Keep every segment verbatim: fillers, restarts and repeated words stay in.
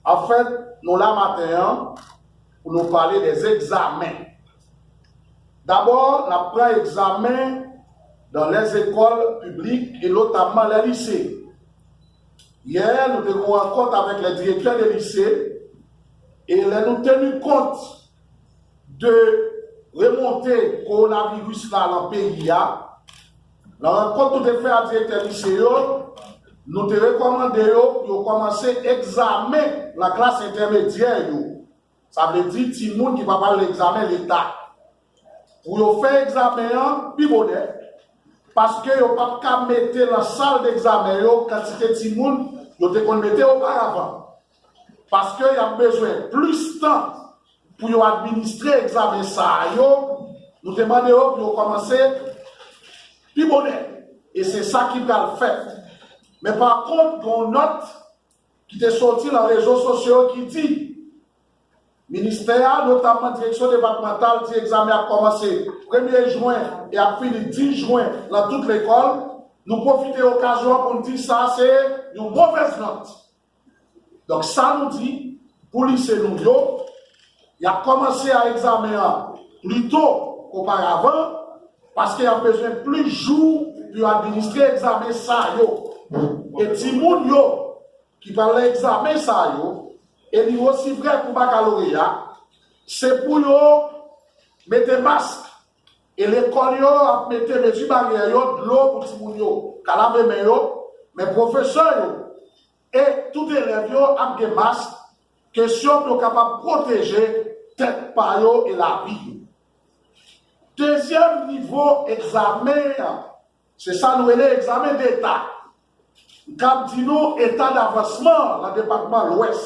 Anfèt, nou la maten an pou nou pale dè egzamen. Dabò, n ap pran egzamen dans les écoles publiques et notamment les lycées. Yè, nou te gen yon rankont avèk lè direktè de lise, e lè nou teni kont de remonte kowonaviris la nan peyi a, nan rankont nou te fè a direktè lise yo, nou te rekòmande yo pou yo kòmanse egzamen nan klas entèmedyè yo. Sa vle di timoun ki pral egzamen leta. Pou yo fè egzamen an pi bonè, paske yo p ap ka mete nan sal degzamen yo kantite timoun yo te konn mete oparavan. Paske y ap bezwen plis tan pou yo administre egzamen sa a yo, nou te mande yo pou yo kòmanse pi bonè. E se sa ki pral fèt. Men pa kont, gen yon nòt ki te soti nan rezo sosyo yo ki di, ministè a, notamman direksyon depatmantal, di egzamen ap kòmanse premye jen e ap fini dis jen nan tout lekòl. Nou pwofite okazyon an pou n di sa se yon movèz nòt. Donk, sa nou di pou lise nou yo, y ap kòmanse a egzamen an pli to koparavan, paske y ap bezwen plis jou pou yo administre egzamen sa yo. E timoun yo ki pral nan egzamen sa yo, e li osi vrè pou bakaloreya, se pou yo mete mask. E lekòl yo ap mete mezi baryè yo, dlo pou timoun yo ka lave men yo, men pwofesè yo e tout elèv yo ap gen mask, kesyon pou yo kapab pwoteje tèt pa yo e lavi yo. Dezyèm nivo egzamen an, se sa nou rele egzamen deta. M kab di nou eta davansman nan depatman Lwès.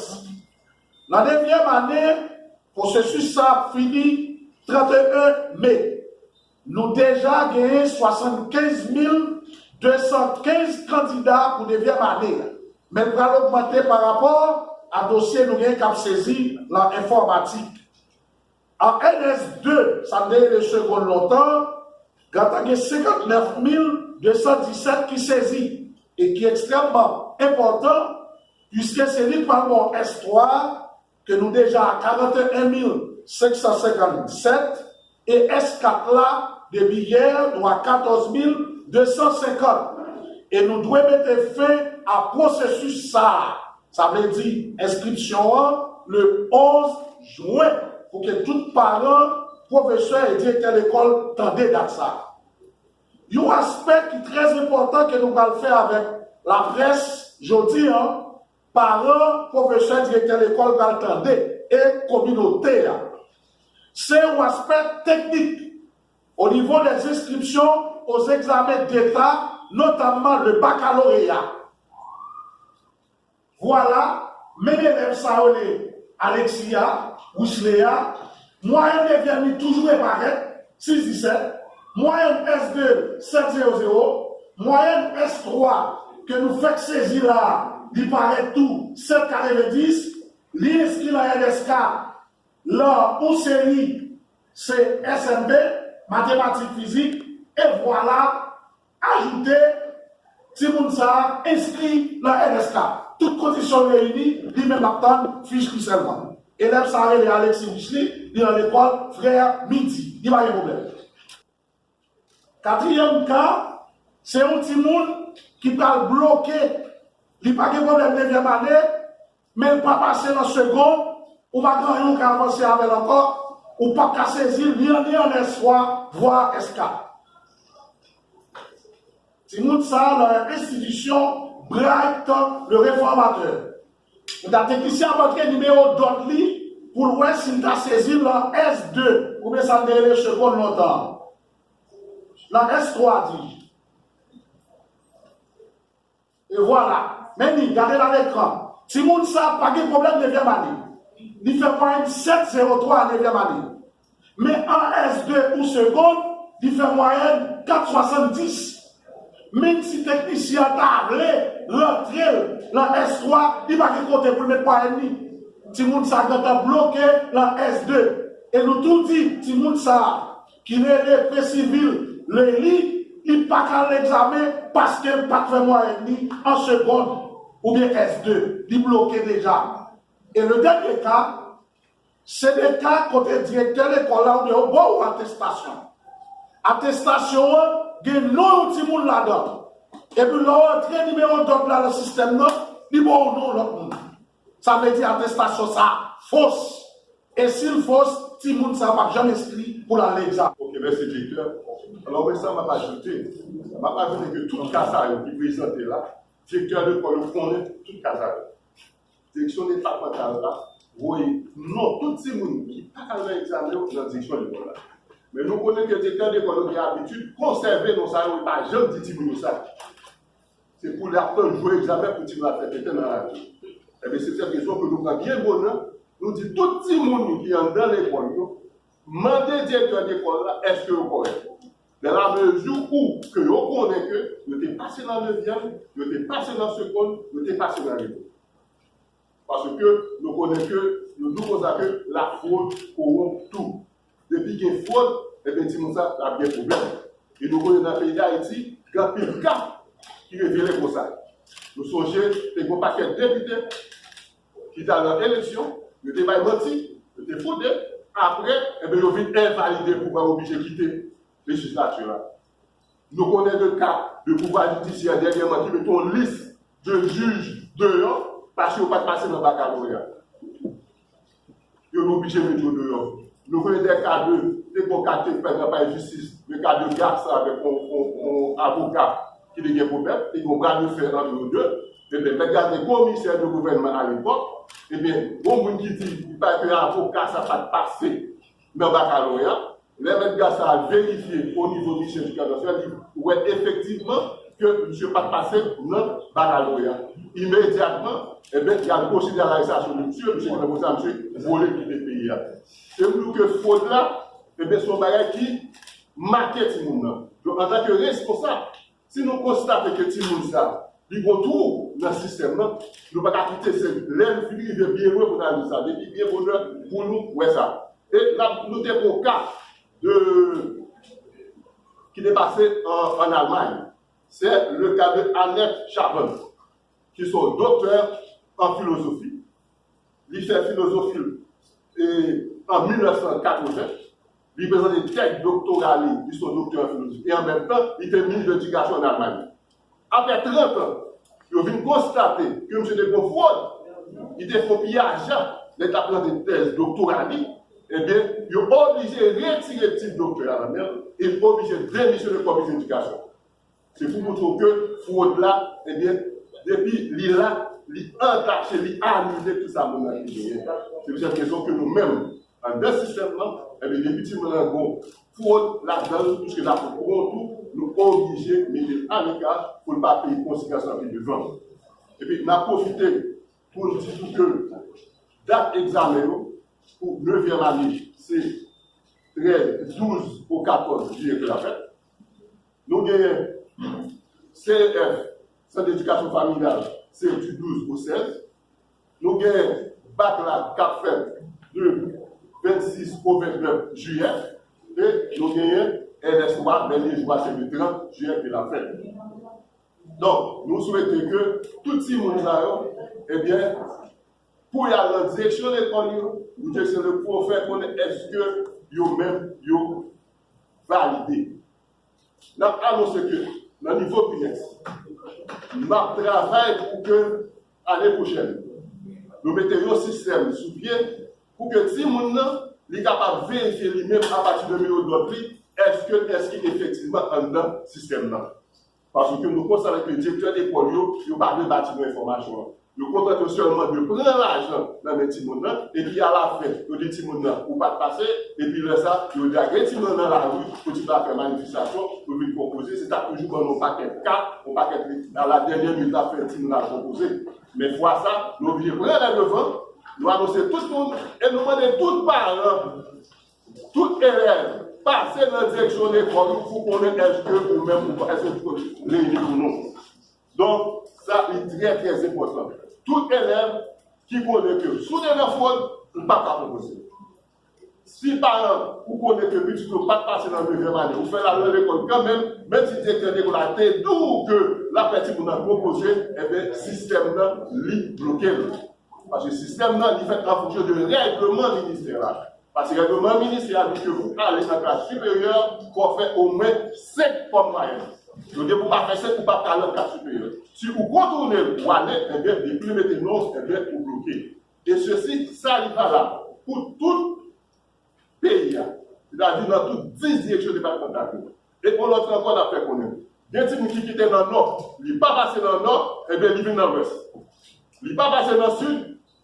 Nan dezyèm ane, pwosesis sa ap fini trannteyen me. Nou deja genyen swasannkenz mil de san kenz kandida pou dezyèm ane a. Men l pral ogmante parapò a dosye nou genyen k ap sezi nan enfòmatik. An N S de, sa n te rele segonn lontan, gentan gen senkantnèf mil de san disèt ki sezi e ki ekstrèmman enpòtan, piske se li k pral ba w S twa a, ke nou deja a karanteyen mil senk san senkannsèt, e S kat la, depi yè, nou a katòz mil de san senkant. E nou dwe mete fen a pwosesis sa a. Sa vle di enskripsyon an le onz jen pou ke tout paran, pwofesè e direktè lekòl tande dat sa a. Yon aspè ki trè enpòtan ke nou pral fè avèk laprès jodi an, paran, pwofesè, direktè lekòl pral tande e kominote a. Se yon aspè teknik o nivo dè enskripsyon o egzamen deta, notamman le bakaloreya. Vwala, menm elèv sa yo rele Alexia, Wisley a, mwayèn dezyèm li toujou reparèt, sis disèt, mwayèn S de, sèt zewo zewo, mwayèn S twa ke nou fèk sezi la a, li parèt tou, sèt katrevendis, li enskri nan N S K, lan yon seri se S M P, matematik, fizik, e vwala, ajoute, timoun sa a enskri nan N S K. Tout kondisyon reyini, li menm l ap tann fich li sèlman. Elèv sa a rele Alexis Wisley, li nan lekòl Frè Midi. Li pa gen pwoblèm. Katriyèm ka, se yon timoun ki pral bloke. Li pa gen pwoblèm dezyèm ane, men l pa pase nan segonn, ou pa gen anyen ou ka avanse avè l ankò, ou p ap ka sezi l ni an, ni an S twa, vwa S kat. Timoun sa a nan enstitisyon Bright le Réformateur. Ou ta teknisyen ap antre nimewo dòt li pou l wè si l ta sezi l nan S de, oubyen sa n te rele segonn lontan an. Nan S twa, di. E vwala. Men li, gade nan lekran. Timoun sa a pa gen pwoblèm dezyèm ane. Li fè mwayèn sèt zewo twa an dezyèm ane. Men an S de ou segonn, li fè mwayèn kat swasanndis. Menm si teknisyen an ta vle rantre l nan S twa, li pa gen kote pou l met mwayèn li. Timoun sa a gentan bloke nan S de. E nou tou di, timoun sa a, ki rele Presivil Lely, li pa ka al egzamen paske l pa t fè mwayèn li an segonn oubyen S de. Li bloke deja. E le dènye ka, se de ka kote direktè lekòl la oubyen yo ba w atestasyon. Atestasyon an gen non yon timoun ladan. Epi lè w antre nimewo dòd la nan sistèm nan, li ba w non lòt moun. Sa vle di atestasyon sa a fos. E si l fos, timoun sa a p ap janm enskri pou l al nan egzamen. Ok, mèsi direktè. Alò, mwen sa m ap ajoute, m ap ajoute ke tout ka sa yo ki prezante la, direktè lekòl yo konnen tout ka sa yo. Direksyon depatmantal la voye non tout timoun ki pa t al nan egzamen yo nan direksyon lekòl la. Men nou konnen ke direktè lekòl yo gen abitid konsève non sa yo e pa janm di timoun yo sa. Se pou lè y ap tann jou egzamen pou timoun ap fè tenten nan lari. Ebyen, se pou sèt rezon ke nou pran byen bonè, nou di tout timoun ki anndan lekòl yo, mande direktè lekòl la èske yo kòrèk. Dans la mesure où ke yo konnen ke yo te pase nan nevyèm, yo te pase nan segonn, yo te pase nan lekòl. Paske nou konnen ke yo di w konsa ke la fraude corrompt tout. Depi gen frod, ebyen timoun sa ap gen pwoblèm. E nou konnen nan peyi Dayiti, gen anpil ka ki revele konsa. Nou sonje, te gen yon pakèt depite ki t al nan eleksyon, yo te bay manti, yo te fwode, apre, ebyen yo vin envalide pou yo oblije kite lejislati a. Nou konnen de ka de pouvwa jidisyè dènyèman ki mete yon lis de jij deyò paske yo pa t pase nan bakaloreya. Yo oblije mete yo deyò. Nou konnen de ka de, de bon ka te fèt nan palè jistis, de ka de Garcin avèk yon, yon, yon avoka ki te gen pwoblèm, te gen yon bra de fè ant yo de. Ebyen, mèt Garcin te komisè de gouvènman alepòk, ebyen, gon moun ki di li pa ke avoka sa pa t pase nan bakaloreya. Lè mèt Garcin al verifye o nivo misye edikasyon nasyonal, li wè efektivman ke misye pa t pase nan bakaloreya. Imedyatman, ebyen, y al pwosede a larestasyon de misye, misye gentan konsa, misye vole kite peyi a. E m di w ke fwod la, ebyen, se yon bagay ki make timoun nan. Donk, antanke responsab, si nou konstate ke timoun sa, li gon twou nan sistèm nan, nou pa ka kite se lè n fin rive byen lwen pou n al di sa. Depi byen bonè pou nou wè sa. E n ap note pou ka de, ki te pase an, an Almay. Se le ka de Annette Schavan, ki se yon doktè an filozofi. Li fè filozofi l, e, an mil nèf san katreven. Li prezante tèz doktora li, li se yon doktè an filozofi. E an menm tan, li te minis de ledikasyon an Almay. Apre trant an, yo vin konstate ke misye te gon fwod. Li te fè yon piyaj lè l t ap prezante tèz doktora li. Ebyen, yo oblije retire tit doktè a nan men l e l oblije demisyone kòm minis de ledikasyon. Se pou montre w ke fwod la, ebyen, depi li la, li antache, li anile tout sa moun nan te genyen. Se pou sèt rezon ke nou menm, anndan sistèm nan, ebyen, depi timoun nan gon fwod ladan l, piske l ap pran tou, nou oblije mete l aleka pou l pa peye konsekans lan pi devan. Epi, n ap pwofite pou n di tou ke dat egzamen yo pou nevyèm ane, se trèz, douz ou katòz jiyè ke l ap fèt. Nou genyen C E F, Sant Edikasyon Familyal, se di douz o sèz. Nou genyen bak la k ap fèt de vennsis o vennèf jiyè. E nou genyen L S O A, dènye jou a se de trant jiyè ke l ap fèt. Donk, nou swete ke tout timoun sa yo, ebyen, pou y al nan direksyon lekòl yo, direksyon lekòl yo fè konnen èske yo menm yo valide. N ap anonse ke nan nivo PNESS, n ap travay pou ke ane pwochèn, nou mete yon sistèm sou pye pou ke timoun nan, li kapab verifye li menm apati de nimewo dòt li, èske l enskri efektivman anndan sistèm nan. Paske nou konstate ke direktè lekòl yo, yo pa vle ba timoun enfòmasyon an. Yo kontante yo sèlman de pran lajan nan men timoun nan, epi alafen, yo di timoun nan, ou pa t pase, epi lè sa, yo lage timoun nan nan lari, pou timoun nan fè manifestasyon, pou vin konpoze, se sa k toujou ban nou yon pakèt ka, yon pakèt, a la dènyè minit, ap fè timoun al konpoze. Men fwa sa, nou oblije pran lè devan, nou anonse tout moun, e nou mande tout paran, tout elèv, pase nan direksyon lekòl ou pou konnen èske ou menm ou pa, èske ou reyini pou nou. Donk, sa li trè, trè enpòtan. Tout elèv ki konnen ke si w te nan fwod, ou p ap ka konpoze. Si paran ou konnen ke pitit ou pa t pase nan nevyèm ane, ou fè l al nan lekòl kanmenm, menm si direktè lekòl la te di w ke l ap fè timoun nan konpoze, enben, sistèm nan, li bloke l. Paske sistèm nan, li fèt an fonksyon de règleman ministè la. Paske règleman ministè a di ke pou ale nan klas siperyè, fò w fè omwen senk kòm mwayèn. Yo di pou w pa fè senk, ou p ap ka al nan klas siperyè. Si ou kontounen l, ou ale, ebyen, depi yo mete non, ebyen, ou bloke. E sesi, sa li valab pou tout peyi a. Sètadi nan tout dis direksyon depatmantal yo. E yon lòt ankò, n ap fè konnen. Gen timoun ki kite nan nò, li pa pase nan nò, ebyen, li vin nan lwès. Li pa pase nan sid,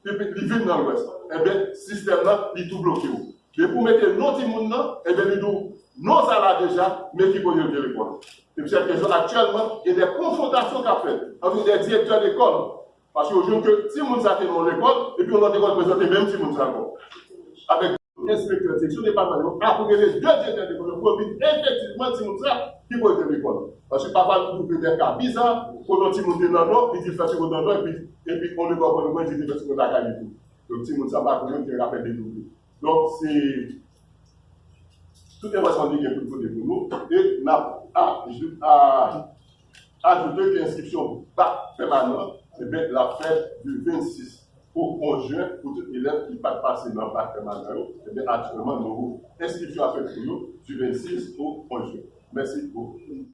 li, li vin nan lwès. Ebyen, sistèm nan, li tou bloke w. Depi w mete non timoun nan, ebyen, li di w non sa la deja, men ki kote l te lekòl. Se pou sèt rezon, aktyèlman, gen de konfwontasyon k ap fèt ant de direktè lekòl. Paske yo jwenn ke timoun sa te nan yon lekòl, epi yon lòt lekòl prezante menm timoun sa ankò. Avèk enspektè seksyon depatman yo, apre rele de direktè lekòl yo pou yo vin efektivman timoun sa ki kote lekòl. Paske pafwa nou twouve de ka biza, kote yon timoun te nan nò, li di l fè ti kote nan nò, epi, epi yon lekòl kote mwen di li fè ti kote lakay li tou. Donk timoun sa pa konnen ki rapèl de nou. Donk se tout enfòmasyon li gen pou l pote pou nou. E n ap a, a, ajoute ke enskripsyon bak pèmanan, ebyen, l ap fèt di vennsis o onz jen pou tout elèv ki pa t pase nan bak pèmanan yo. Ebyen, aktyèlman, nouvo enskripsyon ap fèt pou yo di vennsis o onz jen. Mèsi bokou.